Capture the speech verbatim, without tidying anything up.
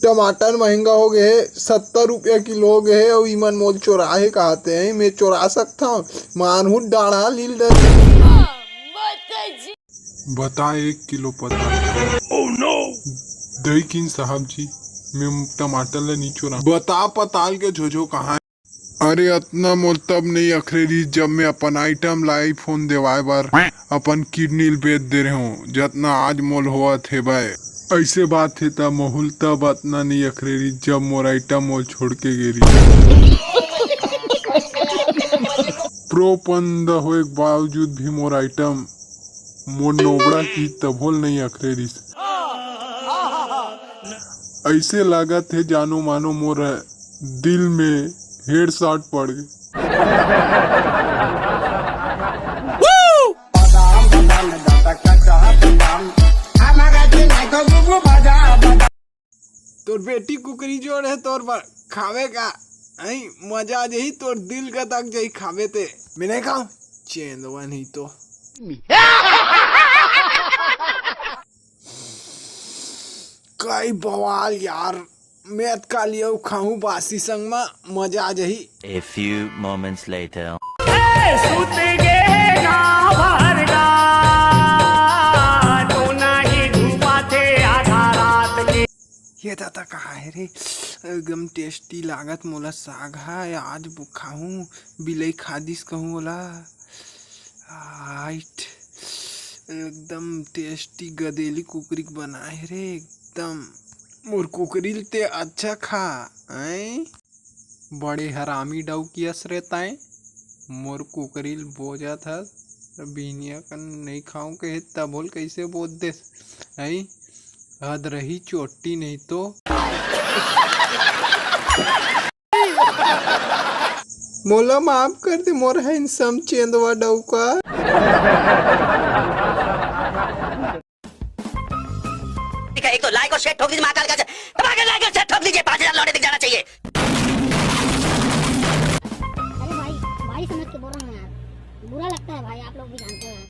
टमाटर महंगा हो गए हे, सत्तर रुपया किलो हो गए हे, अउ इमन मोल चोराहे कहते हैं, मैं चोरा सकता हूँ? मानहूँ डाढ़ा लील डर। बता एक किलो पताल। दई किन साहब जी, मैं टमाटर ला नी चोरा। बता पताल के झोझो कहाँ हे? अरे अतना मोल तब नहीं अखरे रहिस, जब मैं अपन आइटम ला आईफोन देवाय बर अपन किडनी ल बेच दे रहे हूँ, जतना आज मोल होवत हे बे। ऐसे बात हे त मोहुल तब अतना नहीं अखरे रहिस, जब मोर आइटम मोल छोड़ के गे रहिस। प्रो पंद होए के बावजूद भी मोर आइटम मोर नोबड़ा की तभोल नहीं अखरे रहिस। ऐसे लागत हे जानो मानो मोर दिल में हेडशॉट पड़ गए। तोर बेटी कुकरी जोड़ है तोर बर खावे का। आई मजा आ जाही, तोर दिल का तक जाही खावे ते। मैं नहीं खाऊं, चेंदवा नहीं तो। कई बवाल यार, मैं अतका लियो खाहूं बासी संग मा, मजा आ जाही। A few moments later. ये दादा कहा है रे? एकदम टेस्टी लागत मोला साग है, आज खाहूं, बिलई खा दिस कहूं ओला। आइट, एकदम टेस्टी गदेली कुकरी के बनाए रे एकदम। मोर कुकरी ल ते अच्छा खा, हैं? बड़े हरामी डौकियस रे तैं। मोर कुकरी ल बोजत हस, बिहनिया कन नहीं खाऊं कहे तभोल कैसे बोज देस, हैं? हद रही चोटी नहीं तो। मोला माफ कर दे मोर हैंडसम चेंदवा डौका। ठीक है, एक तो लाइक और शेयर ठोक दीजिए महाकाल का, दबा के लाइक और शेयर ठोक दीजिए, पाँच हजार लौटे दिख जाना चाहिए।